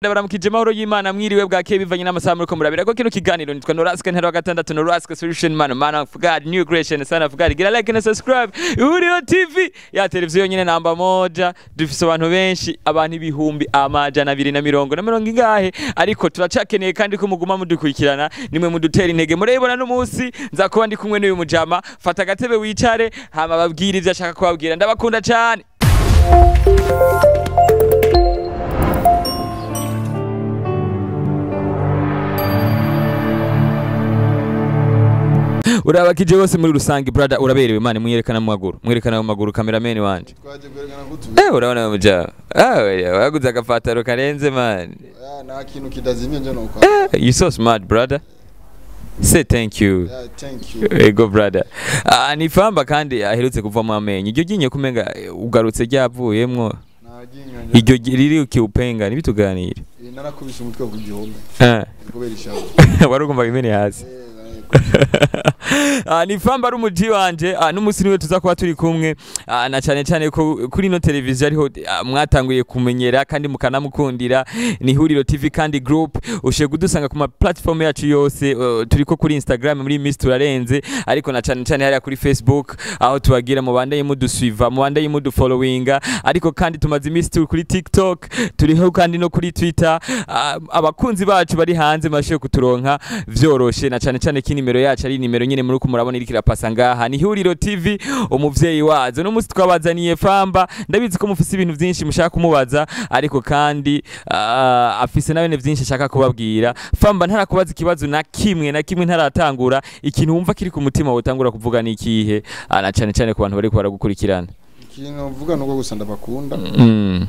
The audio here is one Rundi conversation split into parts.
Ndabaramukije mahoro y'Imana, mwiriwe bwakeye bivanye n'amasaha muriko murabira ko kino kiganiro. Nitwa Noraska Ntero wa gatandatu, Noraska Solution Man, Man of God, New Creation, Son of God. Gira like na subscribe. Ihuriro TV ya televiziyo nyine namba moja. Dufise abantu benshi, abantu 220,000 na mirongo ingahe, ariko turacakeneye kandi ko muguma mudukurikirana, nimwe mudutera intege. Murabibona n'umunsi nza kuba ndi kumwe n'uyu mujama. Fata agatebe wicare, hama babwire ivyo ashaka kubabwira. Ndabakunda cyane. Urabakije bose muri rusange, brother, uraberewe man. Mwiyerekana mu maguru, mwerekana mu maguru, cameraman wanje. Twaje kwerekana ko Urabona muja, ah, waguze agafataro karenze, man. Ya, nta kintu kidazimye nje nuko. You so smart, brother, say thank you. Yeah, thank you. Ego brother, ah, ni Famba kandi aherutse kuvamo amenyo. Iryo ryinyo kumenga ugarutse ryavuyemwo. Nta ryinyo nje. Iryo riri ukiupenga nibituganire. Narakubise umutwe ku gihome kubera ishavu. Wari ugomba imene hasi. Ah, ni Famba ari umuji wanje. Ah, n'umunsi niwe tuza kuba turi kumwe. Ah, na cyane cyane ko kuri ino televiziyo ariho mwatanguye kumenyera kandi mukanamukundira, ni Huriro TV kandi group. Ushoboye kudusanga ku ma platform yacu yose. Turiko kuri Instagram muri Miss Turarenze, ariko na cyane cyane hariya kuri Facebook aho tubagira mubandanye mudusuiva, mubandanye mudufollowinga. Ariko kandi tumaze iminsi turi kuri TikTok, turiho kandi no kuri Twitter. Abakunzi bacu bari hanze mashoye kuturonka vyoroshe, na cyane cyane ko inimero yacu ari nimero nyine muri ko murabona iriko irapasa ngaha. Ni Huriro TV, umuvyeyi wazo. No musi twabazaniye Famba. Ndabizi ko mufise ibintu vyinshi mushaka kumubaza, ariko kandi afise nawe vyinshi ashaka kubabwira. Famba, ntarakubaza ikibazo na kimwe na kimwe, ntaratangura, ikintu wumva kiri ku mutima wotangura kuvuga ni ikihe? Na cyane cyane ku bantu bariko baragukurikirana. Ikintu mvuga nuko gusa ndabakunda. Nta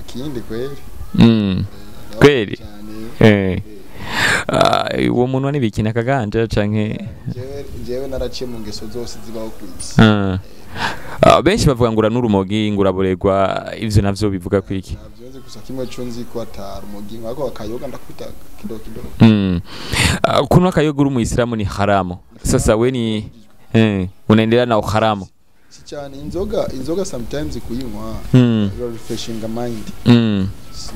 kindi kweri. Kweri? Cyane. Uwo muntu ni bikina kaganja canke? Jewe naraciye mu ngeso zose zibaho ku isi. Benshi bavuga ngo uranurumogi, ngo uraborerwa. Ivyo navyo bivuga kwiki? Ntabyo nzi, gusa kimwe cyo nzi ko atari umugingo, ariko akayoga ndakubita kidogo kidogo. Kunywa akayoga uri umuyisilamu ni haramu. Sasa we ni unaendelea na uharamu. Si cyane. Inzoga sometimes kuyinywa refreshing mind.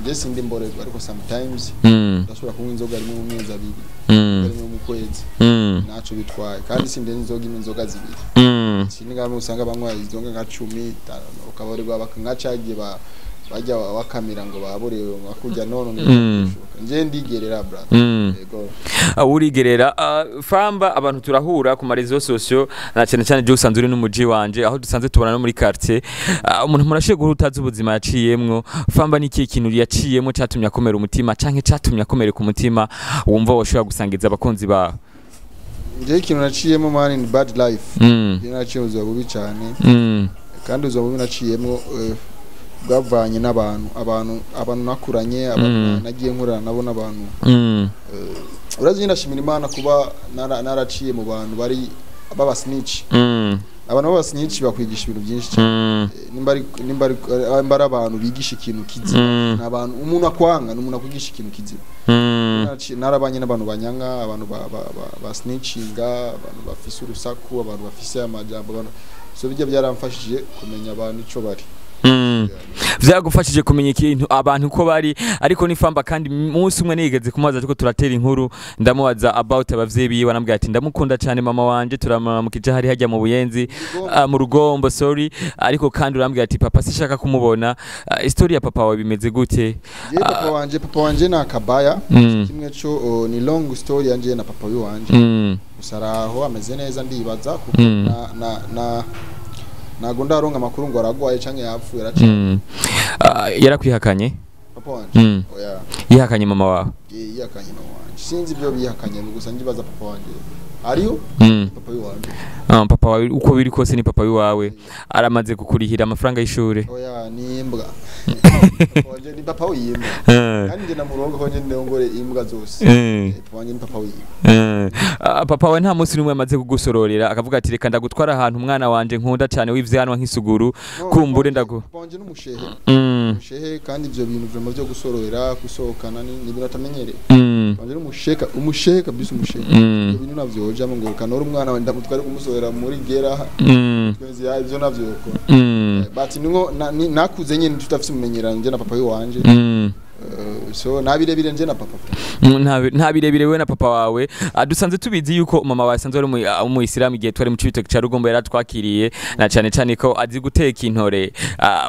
Nje sindi mborerwa, ariko sometimes ndashobora kunywa inzoga rimwe mu mezi 2, rimwe mu kwezi. Ntaco bitwaye, kandi sindi inzoga imwe, inzoga zibiri. Sindi ngamwe usanga banywa inzoga nka 10 ukaborerwa bakangacagiye bajya bakamira ngo baborewe nka none. Nje ndigerera, brother. Yego. Urigerera. Famba, abantu turahura ku ma réseaux sociaux, na cyane cyane je usanzwe uri n'umuji wanje aho dusanzwe tubona no muri quartier. Umuntu murashiye guhura utazi ubuzima yaciyemwo. Famba, ni ikihe kintu yaciyemwo catumye akomera umutima canke catumye akomereka umutima wumva woshobora gusangiza abakunzi bawe? Nje ikintu naciyemo, man, ni bad life. Nje naciye ubuzima bubi cyane. Kandi ubuzima bubi naciyemo bwavanye n'abantu, abantu nakuranye, abantu nagiye nkorana nabo, n'abantu urazi. Ndashimira Imana kuba naraciye mu bantu bari baba snitch. Abantu baba snitch bakwigisha ibintu byinshi cyane. Nimba ari abantu bigisha ikintu kizima, ni abantu umuntu akwanga, ni umuntu akwigisha ikintu kizima. Narabanye n'abantu banyanga, abantu ba snitchinga, abantu bafise urusaku, abantu bafise amajambo, abantu so bijya byaramfashije kumenya abantu ico bari. Vyagufashije kumenya ikintu abantu ko bari. Ariko ni Famba kandi umunsi umwe nigeze kumubaza, ariko turatera inkuru, ndamubaza about abavyeyi biwe, arambwira ati ndamukunda cyane mama wanje, turamukije hari hajya mu Buyenzi, mu Rugombo, sorry. Ariko kandi urambwira ati papa sishaka kumubona. Story ya papa wawe bimeze gute? Jewe papa wanje ni akabaya. Kimwe cyo ni long story yanje na papa wiwanje. Gusa araho ameze neza ndibaza, kuko na ntago ndaronka amakuru ngo aragwaye canke yapfuye, araca. Yarakwihakanye? Papa wanje? Oya. Yihakanye mama wawe? Yihakanye mama wanje, sinzi ibyo bihakanye, gusa ngibaza papa wanje ariyo papa wiwanje. Papa wawe uko biri kose ni papa wiwawe. Aramaze kukurihira amafaranga y'ishure? Oya, ni imbwa. Papa wanje ni papa w'imbwa. Kandi njye namurongo ko njye ndongore imbwa zose. Papa wanje ni papa w'imbwa. Papa wawe nta munsi n'umwe amaze kugusororera akavuga ati reka ndagutwara ahantu umwana wanje nkunda cyane w'ivyanwa nk'isuguru? No, Kumbure ndagu papa wanje n'umushehe. Umushehe, kandi ivyo bintu vraiment byo gusororera, gusohokana ni ibintu atamenyereye. Papa wanje n'umusheka, umushehe kabisa, umushehe. Ibyo bintu navyojamo ngo kanora umwana wanje ndamutware kumusorera muri gera. Twese ya ivyo navyo yokora. But ningo nakuze nyine tutafise umumenyerano njye na papa wiwanje. So nabirebire nje na papa. Nta birebire we na papa wawe. Dusanze tubizi yuko mama wawe asanzwe ari umuyisilamu, igihe twari mu Cibitoke ca Rugombo yaratwakiriye, na cane cane ko azi guteka intore,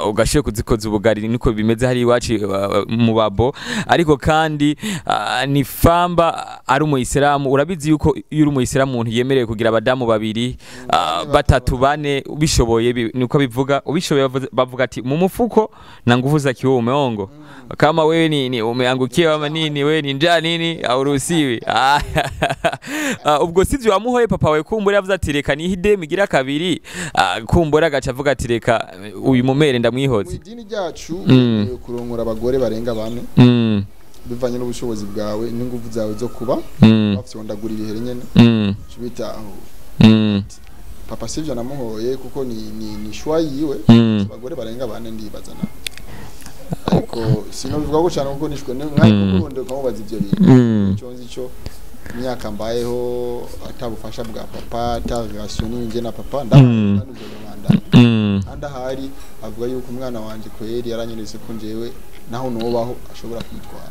ugashoye kuzikoza ubugari, niko bimeze hari iwacu mu babo. Ariko kandi ni Famba ari umuyisilamu. Urabizi yuko iyo uri umuyisilamu umuntu yemerewe kugira abadamu babiri, batatu, bane ubishoboye, niko bivuga ubishoboye. Bavuga ati mu mufuko na nguvu za kiume ongo kama wewe ni umeangukia ama nini, wewe ni njaa nini, hauruhusiwi. Ubwo sivyo wamuhoye papa we, kumbura yavuze ati reka nihide migira kabiri, kumbura agaca avuga ati reka uyu mumere ndamwihoze. Mu idini ryacu kurongora abagore barenga bane bivanye n'ubushobozi bwawe n'inguvu zawe zo kuba bafite, ndagura ibihere nyene bita aho. Papa sivyo namuhoye kuko ni choix yiwe, abagore barenga bane ndibaza na, ariko sinobivuga ko cyane kuko nishwe nkaye kukurundi ukamubaza ivyo bintu. Ico nzi cyo, imyaka mbayeho atabufasha bwa papa, ata relation ninjye na papa, ndabona kandi ahari avuga yuko umwana wanje kweri yaranyeretse ko njewe naho nobaho ashobora kwitwara.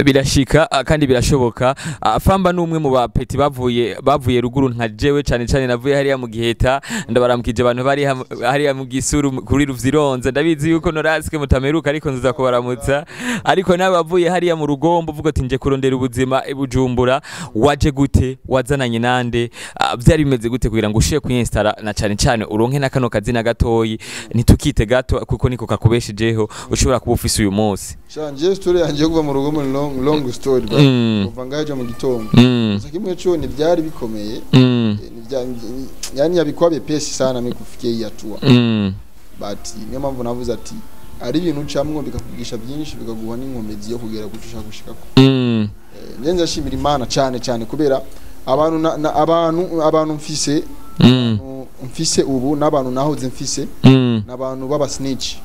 Birashika kandi birashoboka. Famba n'umwe mu bapeti bavuye ruguru nka jewe, cane cane navuye hariya mu Giheta. Ndabaramukije abantu bari hariya mu Gisuru kuri Ruvyironza, ndabizi yuko noraske mutameruka, ariko nziza kubaramutsa. Ariko nawe bavuye hariya mu Rugombo uvuga ati nje kurondera ubuzima i Bujumbura, waje gute, wazananye nande, vyari bimeze gute kugira ngo ushiye kuinstara na cane cane uronke na kano kazina gatoyi, ntitukite gato kuko niko kakubeshejeho ushobora kuba ufise uyu munsi? Shanje story yanje kuva mu rugo muri long long story, kuva ngaje mu gitondo gusa kimwe cyo ni byari bikomeye, yani yabikwa bepesi sana mimi kufikia hii hatua, but niyo mpamvu navuze ati ari ibintu ucamwo bikakugisha byinshi, bikaguha n'inkomezi yo kugera kuco ushaka gushikako. Nje ndashimira Imana cyane cyane kubera abantu abantu mfise ubu n'abantu nahoze mfise, n'abantu baba snitch,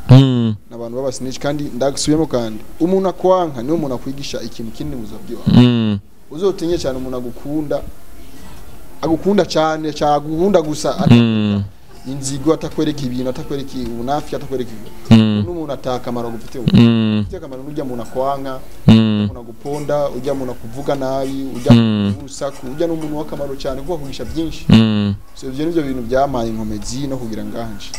n'abantu baba snitch. Kandi ndagisubiyemo, kandi umuntu akwanka niwe umuntu akwigisha ikintu kinini mu buzima bwiwe. Uzotinye cyane umuntu agukunda, agukunda cyane cyagukunda gusa inzigo, atakwereka ibintu, atakwereka ubunafi, atakwereka n'umuntu atakamaro gufite. Ufite akamaro n'ujya umuntu akwanka, umuntu aguponda, ujya umuntu akuvuga nabi, ujya urusaku, ujya n'umuntu w'akamaro cyane kuko akugisha byinshi. So ibyo nivyo bintu byamaye inkomezi no kugira nganje.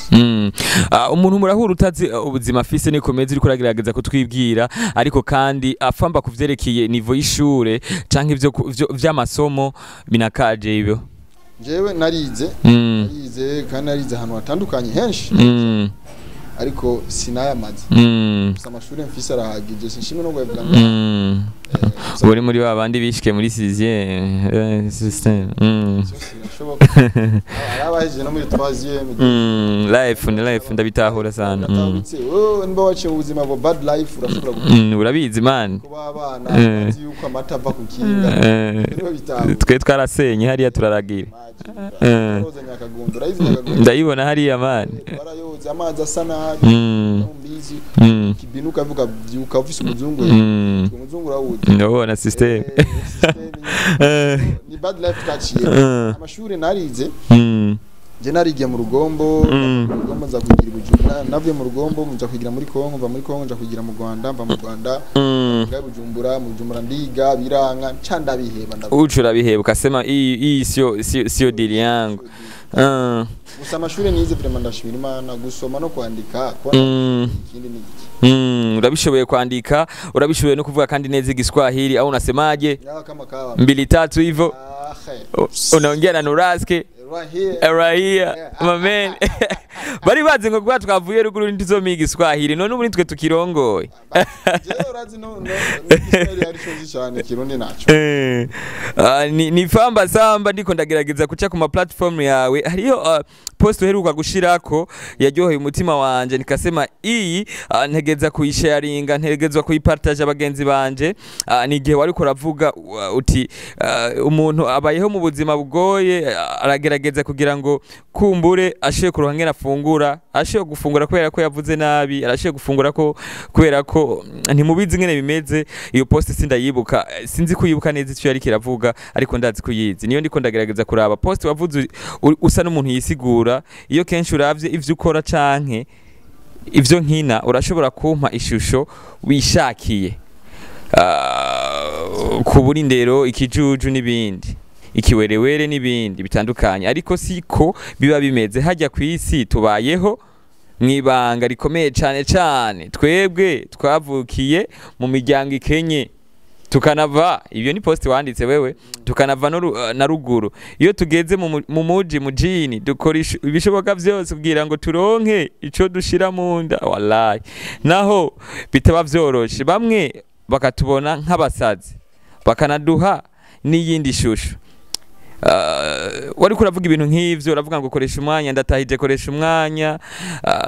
Umuntu murahura utazi ubuzima afise, niko meze uriko uragerageza kutwibwira. Ariko kandi afamba kuvyerekeye niveau y'ishure canke ivyo vy'amasomo binakaje ibyo? Jewe narize, narize kandi narize ahantu hatandukanye henshi, ariko sinayamaze. Gusa amashuri mfise arahagije, sinshimwe no kuyavuga. Uri muri ba bandi bishike muri 6e system? Sinashoboka, arabahejeje no muri 3e. Life ni life, ndabitahura sana. Oh, nimba waciye ubuzima bwa bad life urashobora Urabizi man. Kuba abana bazi yuko amata ava ku kinga, niho bitahura. Twe twarasenye hariya turaragira. Roza Nyakagondo, urayizi Nyakagondo? Ndayibona hariya man. Barayoza amazi asa nabi, mbizi kibinuka avuga byuka ufise umuzungu, umuzungu urawuzi. Ndabona system. Ni bad life twaciye. Amashuri narize, je narigiye mu Rugombo, mu Rugombo nza kugira Bujumbura, navuye mu Rugombo nza kwigira muri Kongo, mva muri Kongo nza kwigira mu Rwanda, mva mu Rwanda ngaye Bujumbura, mu Bujumbura ndiga biranga nca ndabiheba. Ucu urabiheba ukasema hii sio dili yangu. Gusa amashuri nize vraiment ndashimira Imana, gusoma no kwandika, ikindi ni iki. Urabishoboye kwandika, urabishoboye no kuvuga kandi neza Igiswahili, au unasemaje? Ya kama kawa. Mbili tatu hivyo. Unaongea na Nuraske. Right here. My man. Bari bazi ngo kuba twavuye ruguru ntizomiga Igiswahili, none ubu nitwe tukirongoye. Jewe urazi no Igiswahili ari cyo cyane, Kirundi naco. Ni Famba Samba, ndiko ndagerageza kuca ku ma platform yawe, hariyo post uheruka gushirako yaryoheye umutima wanje, nikasema iyi ntegeza kuyisharinga, ntegezwa kuyipartage abagenzi banje. Ni igihe wariko uravuga uti umuntu abayeho mu buzima bugoye, aragerageza kugira ngo kumbure ashiye kuronka ngene afungura, ashiye gufungura kubera ko yavuze nabi, arashiye gufungura ko kubera ko ntimubizi ngene bimeze. Iyo post sindayibuka, sinzi kuyibuka neza icyo yari kiravuga, ariko ndazi kuyizi. Niyo ndiko ndagerageza kuraba post wavuze usa n'umuntu yisigura. Iyo kenshi uravye ivyo ukora canke Ivyo nkina urashobora kumpa ishusho wishakiye, kubura indero, ikijuju n'ibindi, ikiwerewere n'ibindi bitandukanye, ariko siko biba bimeze. Hajya ku isi tubayeho mwibanga rikomeye cane cane twebwe twavukiye mu miryango ikenye, tukanava, ibyo ni post wanditse wewe, tukanava no na ruguru. Iyo tugeze mu muji mujini dukora ibishoboka vyose kugira ngo turonke ico dushira mu nda, wallahi naho bitaba vyoroshe. Bamwe bakatubona nk'abasazi bakanaduha n'iyindi shusho. Wari kuravuga ibintu nk'ivyo, uravuga ngo koresha umwanya, ndatahije koresha umwanya,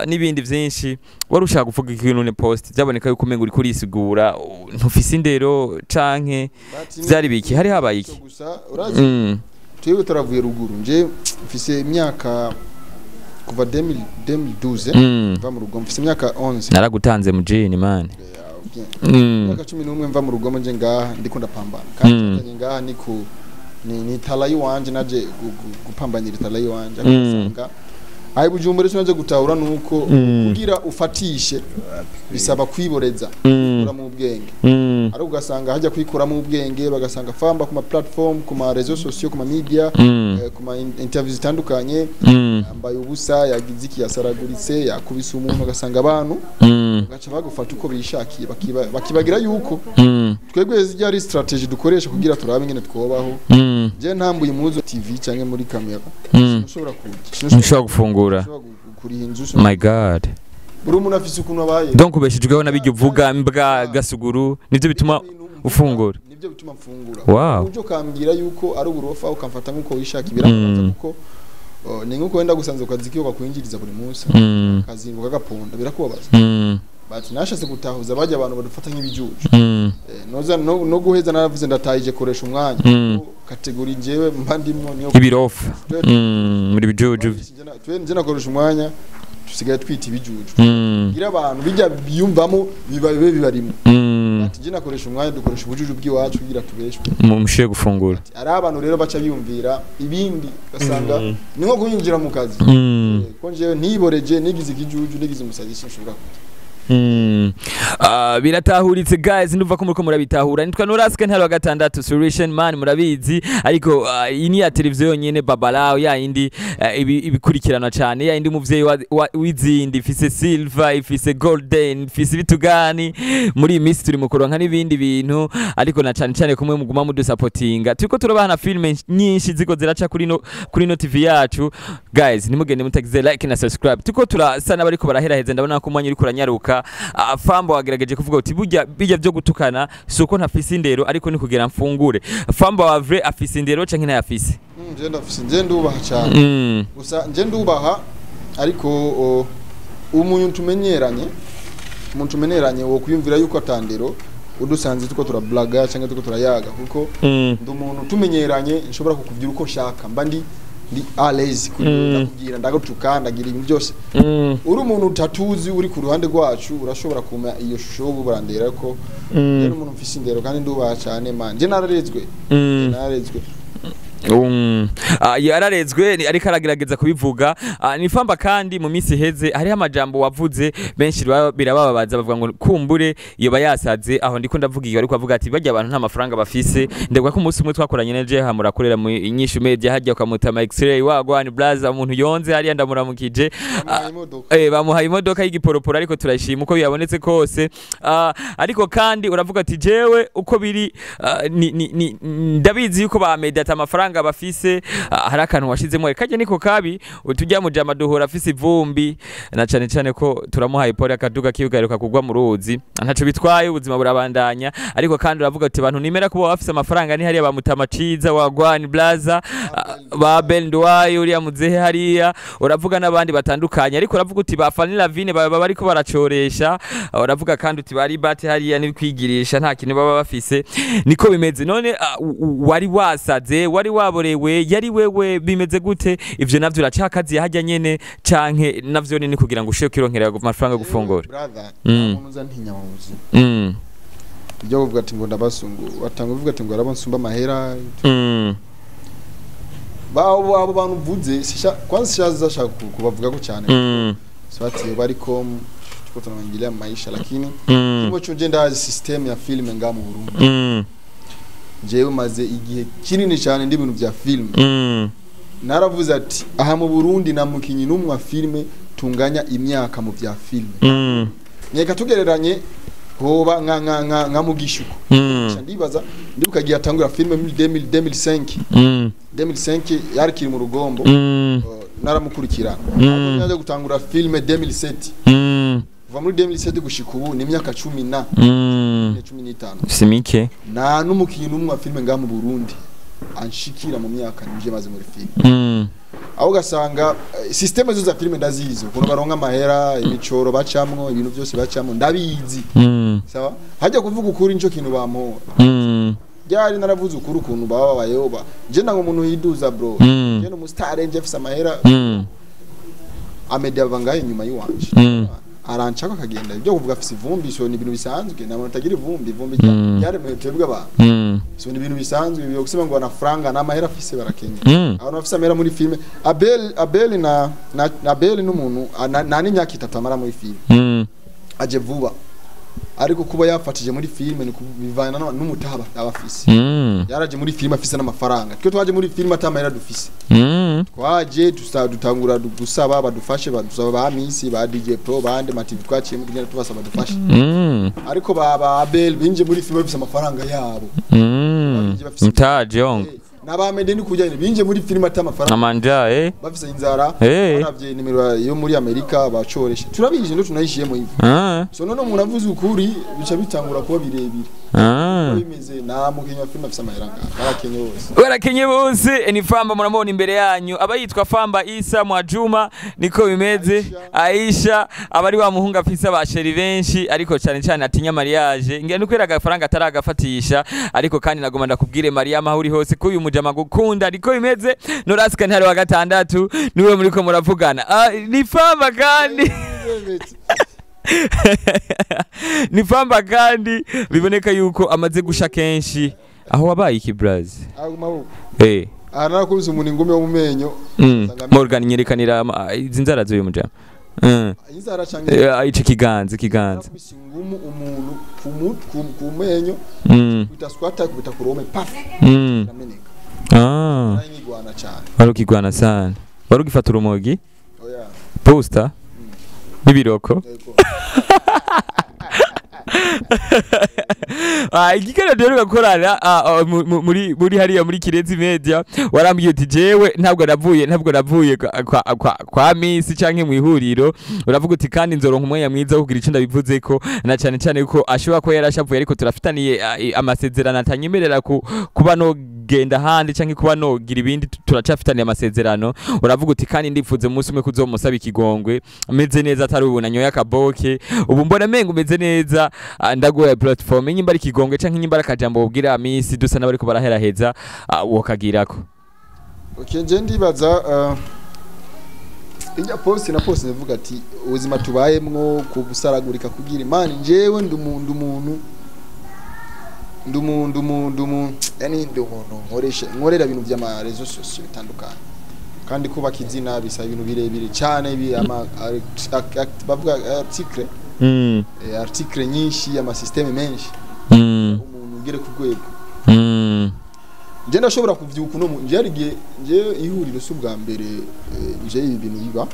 n'ibindi vyinshi. Wari ushaka kuvuga ikintu ne post byaboneka yuko umenga uri kurisigura, ntufise indero canke vyari biki, hari habaye iki? Gusa urazi twebwe turavuye ruguru, nje mfise imyaka kuva 2012 mva mu rugo, mfise imyaka 11. Naragutanze mujini man. Imyaka 11 mva mu rugo, nje ngaha ndiko ndapambana, kandi ngaha niku ni talayi wanje naje gupambanira talayi wanje. Akasanga ayi Bujumbura cyo naje gutahura nuko kugira ufatishe bisaba kwiboreza kura mu bwenge, ari ugasanga hajya kwikura mu bwenge, bagasanga famba ku ma platform, ku ma réseaux sociaux, ku ma media, ku ma interviews zitandukanye, yambaye ubusa, yagize iki, yasaraguritse, yakubise umuntu, ugasanga abantu gaca bagufata uko bishakiye, bakibagira yuko twebwe zijya strategy dukoresha kugira turabe ingene twobaho. Je ntambuye impuzu TV canke muri kamera sinshobora kurya, gufungura. My God, buri umuntu afise ukuntu abaye. Donc ubeshejweho nabijya uvuga imbwa gasuguru, nivyo bituma ufungura? Nivyo bituma mfungura. Wow. Ujo kambwira yuko ari uburofa ukamfata nkuko wishaka, birabaza kuko ni nkuko wenda gusanze ukazikiyo bakwinjiriza buri munsi kazinguka gaponda, birakubabaza. But nashase gutahuza bajya abantu badufata nk'ibijuju. Noza no guheza naravuze ndatahije koresha umwanya kategori njewe mba ndimo niyo ibirofa muri bijuju. Twe nje nakoresha umwanya tusigaye twita ibijuju ngira abantu bijya biyumvamo bibabe bibarimo. Ati nje nakoresha umwanya, dukoresha ubujuju bw'iwacu kugira tubeshwe mumushiye gufungura. Ari abantu rero baca biyumvira ibindi gasanga ni nko kuyinjira mu kazi. Ko njewe ntiboreje nigize ikijuju nigize umusazi sinshobora. Biratahuritse guys, ndumva ko muriko murabitahura. Nitwa Noraske ntari wa gatandatu Solution Man, murabizi. Ariko iyi ni ya televiziyo nyene babalao ya indi ibikurikirana cyane, ya indi umuvyeyi w'izindi, ifise silver, ifise golden, ifise bitugani. Muri iyi minsi turi mu kuronka n'ibindi bintu, ariko na cyane cyane kumwe muguma mudusapotinga. Turiko turabana filme nyinshi ziko ziraca kuri no TV yacu. Guys, nimugende mutagize like na subscribe. Turiko turasa n'abariko baraheraheza, ndabona ko umwanya uri kuranyaruka. Fambo wagerageje kuvuga uti burya bijya byo gutukana suko ntafise indero, ariko ni kugira mfungure. Fambo wa vrai afise indero canke ntayafise? Nje ndafise, nje ndubaha cyane. Gusa nje ndubaha, ariko umuntu tumenyeranye wo kuyumvira yuko atandero udusanze tuko turablaga canke tuko turayaga, kuko ndi umuntu tumenyeranye nshobora kukuvyira uko nshaka, mba ndi à l'aise kuri ndakubwira, ndagutuka, ndagira ibintu byose. Uri umuntu utatuzi uri ku ruhande rwacu urashobora kuma iyo shusho yo burandera ko ndi umuntu mfise indero kandi ndubaha cyane man. Je nararezwe. Yararezwe ariko aragerageza kubivuga. Ni Famba kandi mu minsi iheze hariho amajambo wavuze benshi birabababaza, bavuga ngo kumbure iyo bayasaze. Aho ndiko ndavuga iyo ariko avuga ati bajya abantu nta mafaranga bafise. Ndebwa ko umunsi umwe twakoranye na Jeha murakorera mu inyishu media hajya ukamuta ma X-ray wagwani blaza, umuntu yonze hariya ndamuramukije, bamuhaye imodoka y'igiporoporo, ariko turashima uko yabonetse kose. Ariko kandi uravuga ati jewe uko biri ndabizi yuko ba media amafaranga bafise, hari akantu washizemo kajya niko kabi utujya mu jama duhora afise ivumbi, na cyane cyane ko turamuhaye pole akaduga kigaruka kugwa mu ruzi, ntaco bitwaye ubuzima burabandanya. Ariko kandi uravuga ati abantu nimera kuba bafise amafaranga ni hariya bamutama ciza wagwani blaza ba Bendwayi uriya muzehe hariya, uravuga n'abandi batandukanye. Ariko uravuga uti ba Fanny Lavine baba bariko baracoresha, uravuga kandi uti bari bate hariya ni kwigirisha nta kintu baba bafise, niko bimeze. None wari wasaze, wari waborewe, yari wewe bimeze gute? Ivyo navyo uracakaziye hajya nyene canke navyo ni kugira ngo ushe kironkera amafaranga gufungura? Brother, umuntu uza ntinya mu buzima. Ibyo uvuga ati ngo ndabasungu, batanga uvuga ati ngo arabonsumba amahera. Bawo abo bantu uvuze kwanza sisha kubavuga ko cyane. Swati bariko Tuko tunaingilia maisha, lakini kimwe cyo nje ndazi system ya film nga mu Burundi. Jewe maze igihe kinini cyane ndi bintu vya film. Naravuze ati aha mu Burundi na mukinyi numwe wa film tunganya imyaka mu vya film. Nyeka tugereranye hoba nka mugishuko. Ndibaza ndibuka giye atangura film muri 2005. 2005 yarikiri mu rugombo. Naramukurikira. Naje gutangura film 2007. Kuva muri 2007 gushika ubu ni imyaka 10 na 15. Simike. Na numukinyi numwe wa film nga mu Burundi anshikira mu myaka nje maze muri film. Aho gasanga system zo za film ndazizo, kuno baronka amahera, imicoro bacamwo, ibintu byose bacamwo ndabizi. Sawa? Hajya kuvuga ukuri nico kintu bampora. Byari naravuze ukuri ukuntu baba babayeho. Nje ndango umuntu yiduza bro. Nje no mustar nje afise amahera. Amedia bangaye nyuma yiwanje. Aranchaka kagenda ibyo kuvuga afise ivumbi, so ni ibintu bisanzwe, na muntu tagira ivumbi byari twebwe abantu. So ni ibintu bisanzwe ibyo kusema ngo na franga na mahera afise barakenya. Abantu bafise amahera muri film Abel na Abel n'umuntu na n'imyaka 3 amara muri film. Aje vuba. Ariko kuba yafatije muri film ni kubivana n'umutaba abafise. Yaraje muri film afise n'amafaranga. Twe twaje muri film atamahera dufise. Twaje dutangura gusaba badufashe, badusaba ba Misi ba DJ Pro bande mativi twaciye mu kugenda tubasaba badufashe. Ariko ba Abel binje muri film bafise amafaranga yabo. Mtaje ongo. Naba Mede ni kujya binje muri film atamafaranga. Amanja bafise inzara baravye nimero yo muri Amerika bacoresha. Turabije ndo tunayishiyemo hivi. So none umuntu avuze ukuri bica bitangura kuba birebire. Bimeze na mukinya film afise amahera barakenye bose. Barakenye bose ni Famba muramubona imbere yanyu. Aba yitwa Famba Isa Mwajuma niko bimeze. Aisha abari wa muhunga afise abasheri benshi ariko cyane cyane atinya mariage. Ngira nukwera agafaranga ataragafatisha ariko kandi nagoma ndakubwire Mariam aho uri hose ko uyu mujama gukunda ariko bimeze. Norasika ntari wa gatandatu niwe muriko muravugana. Ni Famba kandi ni Famba kandi biboneka yuko amaze gusha kenshi. Aho wabaye iki braz? Narakubise umuntu ingumi yo mu menyo. Morgan nyerekanira izi nzara z'uyu mujama. Inzara canke ici kiganza. Narakubise ingumu umuntu ku menyo kwita squat kwita kurome paf. Ndameneka. Nayigwana cyane. Warukigwana sana. Warugifata urumogi? Oya. Poster? Nibiroko. Igikara rero gakorana muri hariya muri Kirezi Media warambwiye uti jewe ntabwo navuye kwa Miss canke mu ihuriro, uravuga uti kandi nzoronka umwanya mwiza wo kugira ico ndabivuze ko na cyane cyane ko ashobora ko yarashavuye ariko turafitaniye amasezerano atanyemerera kuba no genda handi canke kuba no gira ibindi, turacafitaniye amasezerano. Uravuga uti kandi ndipfuze umunsi umwe kuzomusaba ikigongwe meze neza atari ubu nanyoye akaboke ubu mbona mengo umeze neza, ndagoye platform nyimba ari ikigongwe canke nyimba ari akajambo ubwira Miss dusa n'abariko baraheraheza wokagirako. Okay, nje ndibaza ijya post na post ndavuga ati ubuzima tubayemwo kubusaragurika kugira imana njewe ndumuntu yani ndumuntu nkorera ibintu by'ama réseaux sociaux bitandukanye kandi kubaka izina bisaba ibintu birebire cyane bi ama bavuga article article nyinshi ama system menshi umuntu ugere ku rwego. Nje ndashobora kuvyuka no nje arigiye nje ihuriro si ubwa mbere nje ibi bintu biba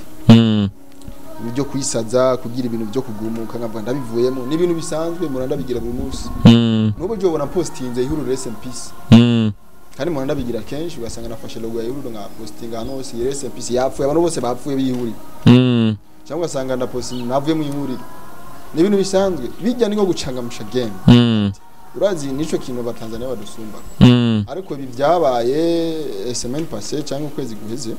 byo kwisaza kugira ibintu byo kugumuka nkavuga ndabivuyemo ni ibintu bisanzwe muranda bigira buri munsi. Nubu byo bona postinze ihuriro rest in peace. Kandi muranda bigira kenshi ugasanga nafashe logo ya ihuriro nka postinga hano hose rest in peace yapfuye abantu bose bapfuye bihuriro. Cyangwa ugasanga ndapostinga navuye mu ihuriro. Ni ibintu bisanzwe bijya niko gucangamusha game. Urazi nico kintu abatanzania badusumba. Ariko ibi byabaye semaine passée cyangwa ukwezi guheze.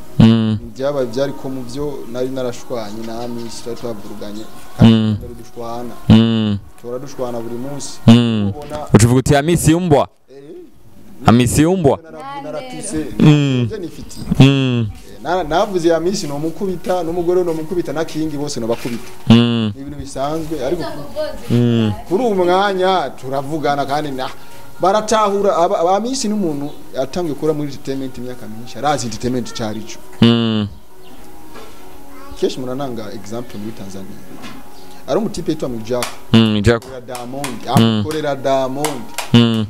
Byabaye byari ko mu byo nari narashwanye na Miss twavuruganye kandi dushwana. Tora dushwana buri munsi. Ubona ucuvuga uti Amisi umbwa. Amisi umbwa. Naratuse. Je nifiti. Navuze ya Miss no mukubita n'umugore no mukubita na King bose no bakubita. Ni ibintu bisanzwe ariko kuri uyu mwanya turavugana kandi baratahura aba Miss n'umuntu atangiye gukora muri entertainment imyaka myinshi arazi entertainment cyarico. Keshi murananga example muri Tanzania. Ari umutipe yitwa Mwijako. Jack. Akorera Diamond, akorera Diamond.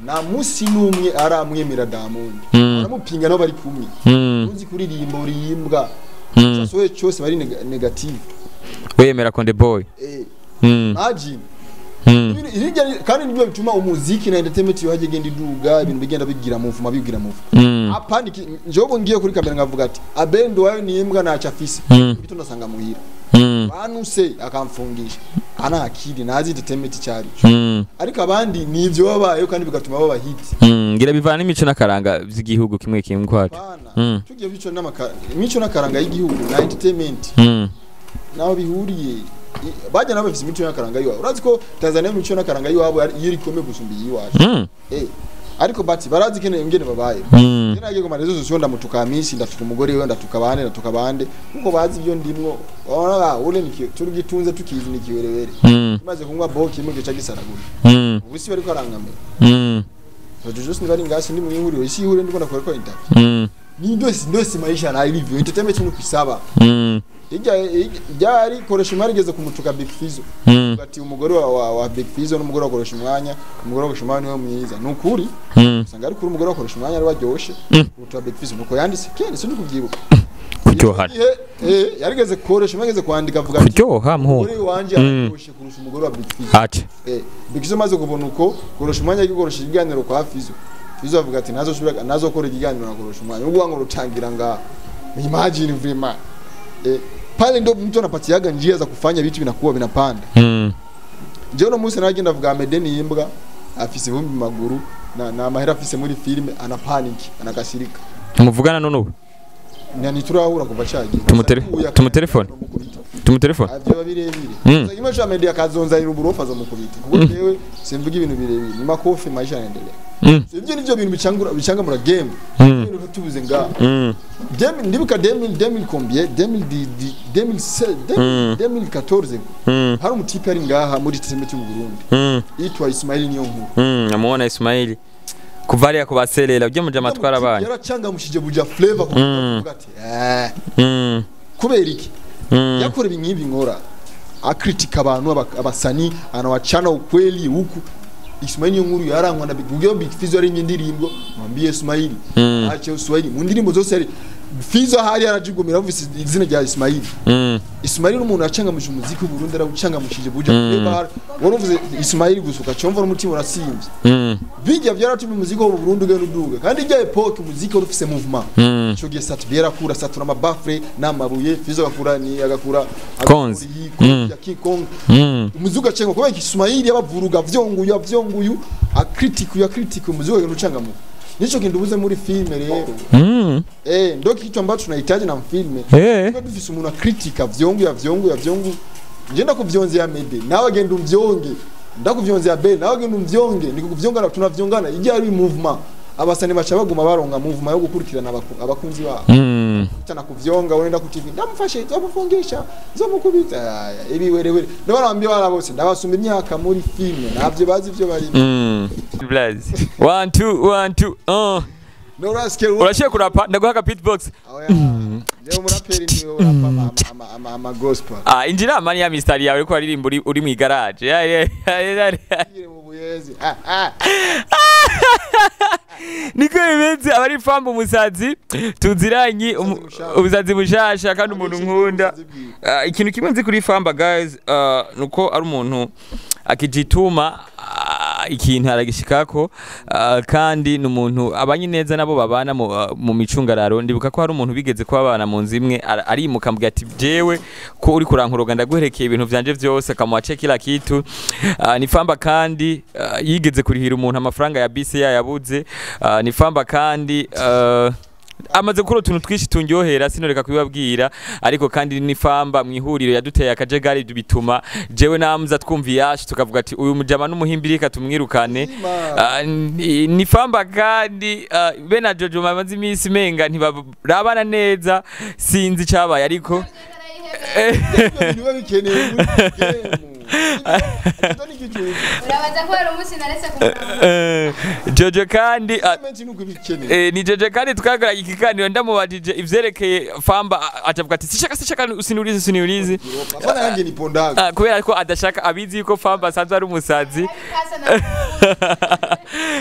Nta munsi n'umwe aramwemera Diamond. Aramupinga nabo bari kumwe. Uzi kuririmba urimbwa. Sasoye cyose bari negative. Wemera Konde Boy. Imagine. Kandi nibyo bituma umuziki na entertainment yohaje igenda iduga, ibintu bigenda bigira muvuma bigira muvuma. Apandi njobo ngiye kuri kamera ngavuga ati abendo wayo ni imbwa nacha afise. Bito ndasanga muhira. Banuse akamfungisha. Ana akili nazi entertainment cyari. Ariko abandi nivyo babayeho kandi bigatuma baba hit. Ngira bivana n'imico n'akaranga by'igihugu kimwe kimwe kwacu. Tugiye bico n'amakara imico n'akaranga y'igihugu na entertainment. Naho bihuriye. Bajya nabo bafise imico n'akaranga yiwabo. Urazi ko Tanzania imico n'akaranga yiwabo iyo iri gusumba iyiwacu. Ariko bati barazi kene ingene babaye. Ngira ku marezo sosio ndamutuka minsi ndatuka umugore we ndatuka bande ndatuka bande kuko bazi ibyo ndimwo. Ona ule niki turugitunze tukizi nikiwerewere. Maze kunywa boki imwe gica gisaragura. Ubu si bariko arangamira. Jojo bari ngasi ndi mu ihuriro isi ihuriro ndiko ndakora ko interview. Ni ndosi maisha na ilivyo entertainment ni kwisaba. Ijya ari koresha imari igeze kumutuka Big Fizzo. Ati umugore wa Big Fizzo n'umugore wa koresha umwanya, umugore wa koresha umwanya niwe mwiza. Nukuri usanga ari kuri umugore wa koresha umwanya ari waryoshe kuruta Big Fizzo nuko yanditse kende sindi kuvyibuka. Kuryoha. Yarigeze koresha umwanya kwandika avuga ati kuryoha muho. Umugore wanje araryoshe kurusha umugore wa Big Fizzo. Ati. Big Fizzo maze kubona uko koresha umwanya yigorosha ikiganiro kwa Fizzo. Fizzo avuga ati nazo nazo kora ikiganiro nakorosha umwanya. Ubwo ngo rutangira nga. Imagine vraiment. Pale ndo mtu anapatiaga njia za kufanya vitu vinakuwa vinapanda. Njoo Musa nagenda avuga Amedeni imbwa afise vumbi maguru na amahera afise muri filme ana panic anakasirika. Muvugana none ubu? Nani turahura kuva cagiye. Tumutelefone. Tumutelefone. Avyo birebire. Sasa imesha Amedeni akazonzanira uburofa zo mukubita. Kuko jewe simvuga ibintu birebire. Ni makofi maisha yanaendelea. Ivyo nivyo bintu bicangura game. Ibintu tubuze nga. Game ndibuka 2000 combien 2016 2014. Hari umutipe ari ngaha muri entertainment mu Burundi. Yitwa Ismail Niyonkuru. Namuona Ismail. Kuvalia kubaselela uje muje amatwara abana. Yaracangamushije buja flavor kuvuga ati kubera iki? Yakora ibinyibi nkora. Akritika abantu abasani anawachana ukweli huku. Ismail Niyonkuru yarangwa na Big Fizzo ari indirimbo mwambie Ismail ache Uswahili mu ndirimbo zose ari Fizzo hari arajigomera mvise izina rya Ismail. Ismail n'umuntu yacangamuje umuziki w'u Burundi arawucangamushije buja flavor waruvuze Ismail gusuka cyumva n'umutima urasimvye. Bijya byaratumye umuziki w'u Burundi ugenda uduga kandi ijya epoque umuziki wari ufise movement. Ico gihe Satbiera akura satura amabafre n'amabuye Fizzo agakura ni agakura Konzi ya King Kong. Umuziki ugacenga kubera Ismail yabavuruga vyonguyu vyonguyu akritika ya kritika umuziki ugenda ucangamuka. Nicho kindubuze muri filme rero. Ndo kitu ambacho tunahitaji na filme. Tuba dufise umuntu akritika vyongu ya vyongu ya vyongu. Ngenda kuvyonzea Amede, nawe genda umvyonge. Ndakuvyonzea Ben, nawe genda umvyonge. Nikuvyongana tunavyongana ijya ari movement. Abasani bacha baguma baronga movement yo gukurikirana abakunzi babo. Cyana kuvyonga wenda ku TV. Ndamufashe, nzomufungisha, nzomukubita. Ibi werewere. Ndabarambye barabose, ndabasumba imyaka muri filme. Navyo bazi ivyo bari. Blaze. 1 2 1 2. No rascal. Urashiye kurapa ndaguha ka beatbox. Leo muraperi niwe urapa ama gospel. Injira mani ya mistari yawe ko aririmba uri mu garage. Mu buyezi. Niko bimeze abari fambo umusazi tuziranyi umusazi mushasha kandi umuntu nkunda. Ikintu kimwe nzi kuri famba guys nuko ari umuntu akijituma ikintu aragishikako kandi numuntu abanye neza nabo babana mu micungararo. Ndibuka ko hari umuntu bigeze kubabana mu nzu imwe arimuka mbwa ati jewe ko uri kurankoroga ndaguherekeye ibintu vyanje vyose akamuache kila kitu. Ni famba kandi yigeze kurihira umuntu amafaranga ya bisi yayabuze. Ni famba kandi amaze gukora utuntu twishi tunyohera sinoreka kubibabwira, ariko kandi ni famba mwihuriro yaduteye akajagari bituma jewe namza twumvi yashi tukavuga ati uyu mujama n'umuhimbirika tumwirukane. Ni famba kandi bena Jojo bamaze iminsi menga ntibarabana neza sinzi cabaye ariko niba bikeneye muri game. Urabaza ko hari umunsi naretse kumuraba. Jojo kandi ni Jojo kandi twakoranye ikiganiro ndamubajije ivyerekeye Famba atavuga ati sishaka usiniulize Afana yange ni pondaga kubera ko adashaka abizi ko Famba asanzwe ari umusazi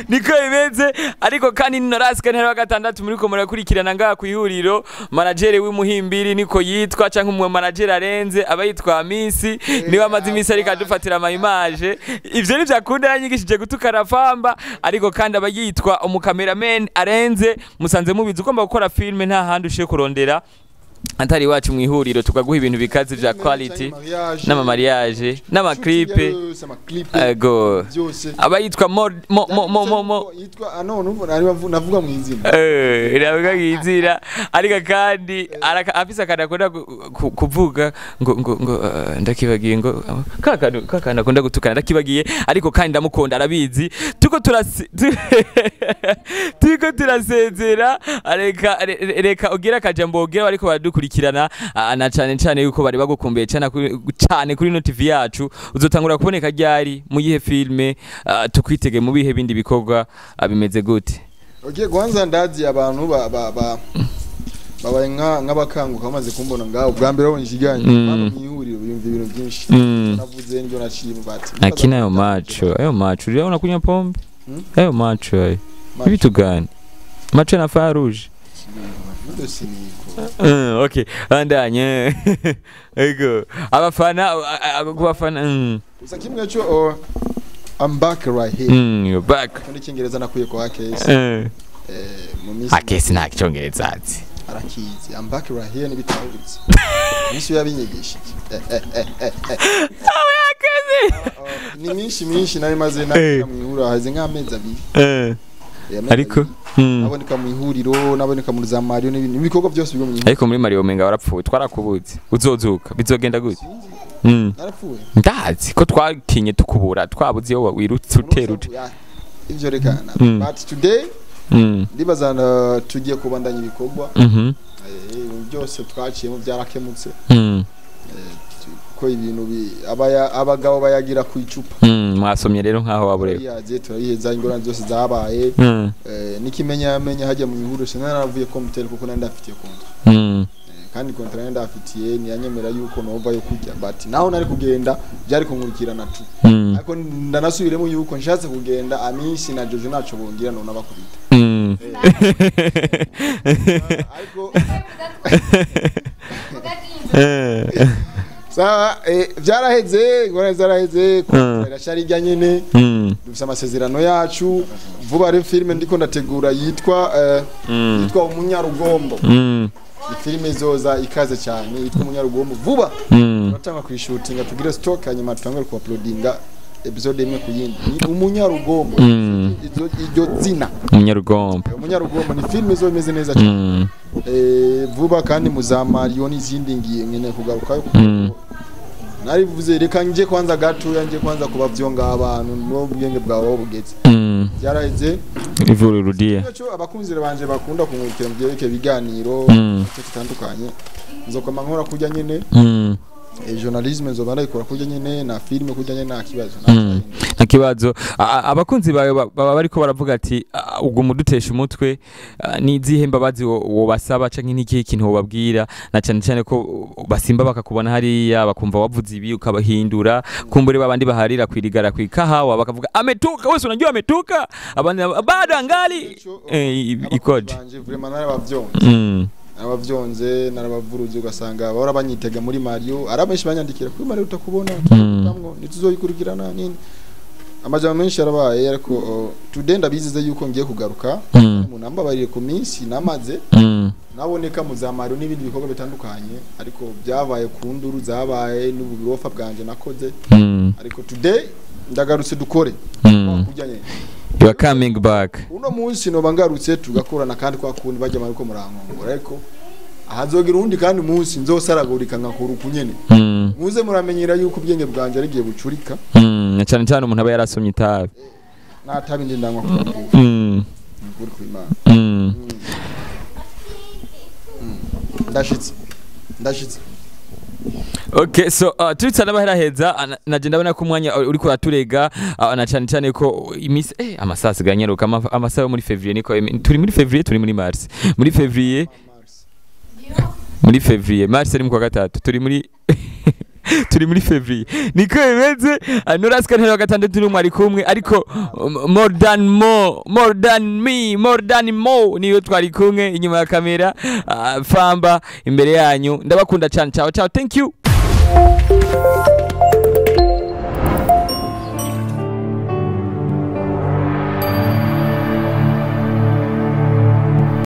niko bimeze. Ariko kandi Norasque ntari wa gatandatu muri ko murakurikirana ngaha ku ihuriro, manager w'imuhimbiri niko yitwa canke umwe manager arenze aba yitwa Misi niwe amaze imisi ariko adufatira ama image ivyo ntivyakunda yanyigishije gutukana Famba. Ariko kandi aba yitwa umucameraman arenze musanze mubizi ugomba gukora filme nta handi ushiye kurondera atari wacu mu ihuriro tukaguha ibintu bikaze vya quality n'ama mariage n'ama clip ego aba yitwa mo mo mo mo yitwa ano navuga mu izina navuga mu izina. Ariko kandi afise akantu akunda kuvuga ngo ngo ngo ndakibagiye ngo kakanu akunda gutukana ndakibagiye. Ariko kandi ndamukunda arabizi. Tuko turasezera reka ugira akajambo ugira ariko baradukurikirana na cyane cyane yuko bari bagukumbuye cyane cyane kuri no TV yacu. Uzotangura kuboneka ryari mu yihe filme tukwitege mu bihe bindi bikorwa bimeze gute? Okay, kwanza ndazi abantu babaye nk'abakanguka bamaze kumbona ngaho ubwa mbere babonye ikiganiro mu ihuriro biyumva ibintu byinshi navuze nibyo naciye mu bati akina ayo macho urabona kunywa pombe ayo macho ayo ibitu gani macho na feu rouge. Okay, andanye ego abafana kubafana gusa kimwe cyo I'm back right here. You're back. Kandi cyingereza nakuye kwa AKS. Mu minsi AKS nta cyongereza azi. Arakizi. I'm back right here nibitahuritse. Minsi yabinyigishije. Awe AKS. Ni minsi nari maze na mwihura haze nk'amezi abiri. Ariko naboneka mu ihuriro naboneka mu za Mario n'ibindi ibikorwa byose byo mu ihuriro. Ariko muri Mario menga warapfuye twarakubuze uzozuka bizogenda gute? Narapfuye ndazi ko twakinye tukubura twabuze iyo wirutse uteruje ivyo reka. But today ndibazana tugiye kubandanya ibikorwa byose twaciyemo byarakemutse ko ibintu abagabo bayagira ku icupa. Mwasomye rero nkaho wabureba yaje turabiheza ingorane zose zabaye nikimenya yamenya hajya mu ihuriro sinaravuye computer kuko nari ndafitiye kontra kandi kontra nari ndafitiye ntiyanyemera yuko nova yo kujya but naho nari kugenda byari kunkurikirana tu ariko ndanasubiremo yuko nshatse kugenda Amisi na Jojo naco bongira none abakubita ariko sawa byaraheze ingorane zaraheze irashari ijya nyene dufise amasezerano yacu vuba ari filme ndiko ndategura yitwa Umunyarugombo. Ni filme izoza ikaze cyane yitwa Umunyarugombo vuba turatanga kuyishutinga tugire stock hanyuma tutangure ku uploadinga episode imwe ku yindi. Ni Umunyarugombo iryo zina Umunyarugombo. Umunyarugombo ni filme izo imeze neza cyane vuba kandi muzamariyo n'izindi ngiye nkeneye kugaruka narivuze reka nje kwanza gato yanje kwanza kubavyonga abantu no bwenge bwawe bugeze byaraheze ivuru rudiye cyo abakunzi banje bakunda kunkurikira mu byerekeye ibiganiro bitandukanye nzokoma nkora kujya nyene journalisme nzoba ndayikora kujya nyene na filme kujya nyene nta kibazo nta kibazo. Abakunzi bawe baba bariko baravuga ati ubwo mudutesha umutwe ni izihe mbabazi wobasaba canke n'ikihe kintu wobabwira na cyane cyane ko basimba bakakubona hariya bakumva wavuze ibi ukabahindura kumbure babandi baharira kwirigara kwikahawa bakavuga ametuka wese unajua ametuka abandi bado angali ikoje. Banje vraiment narabavyonze narabavyonze narabavuruze ugasanga bahora banyitega muri Mario arabenshi banyandikira kuri Mario utakubona tutamwo nituzoyikurikirana nini amajambo menshi yarabaye ariko today ndabizize yuko ngiye kugaruka umuntu ambabarire ku minsi namaze naboneka mu za Mario n'ibindi bikorwa bitandukanye ariko byabaye ku nduru zabaye n'uburofa bwanje nakoze ariko today ndagarutse dukore kujyanye. You are coming back. Uno munsi no bangarutse tugakorana kandi kwa kundi bajya mariko murankongora ariko ahazogira undi kandi munsi nzosaragurika nkakora ukunyene muze muramenyera yuko ubwenge bwanje ari giye bucurika cyane cyane umuntu aba yarasomye itabi natabi ndi ndanywa kuri kwimana ndashitse Okay, so turitsa n'abaheraheza, naje ndabona ko umwanya uriko uraturega, na cyane cyane ko imisi amasaha asigaye anyaruka, amasaha yo muri février niko turi muri février, turi muri mars, muri février, Mars. muri février, mars ari mu kwa gatatu, turi muri février, niko bimeze. Norasika ntero wa gatandatu n'umwe ari kumwe, ariko more than more, more than me, more than more niyo twari kumwe inyuma ya kamera, famba imbere yanyu. Ndabakunda cyane. Ciao ciao, thank you.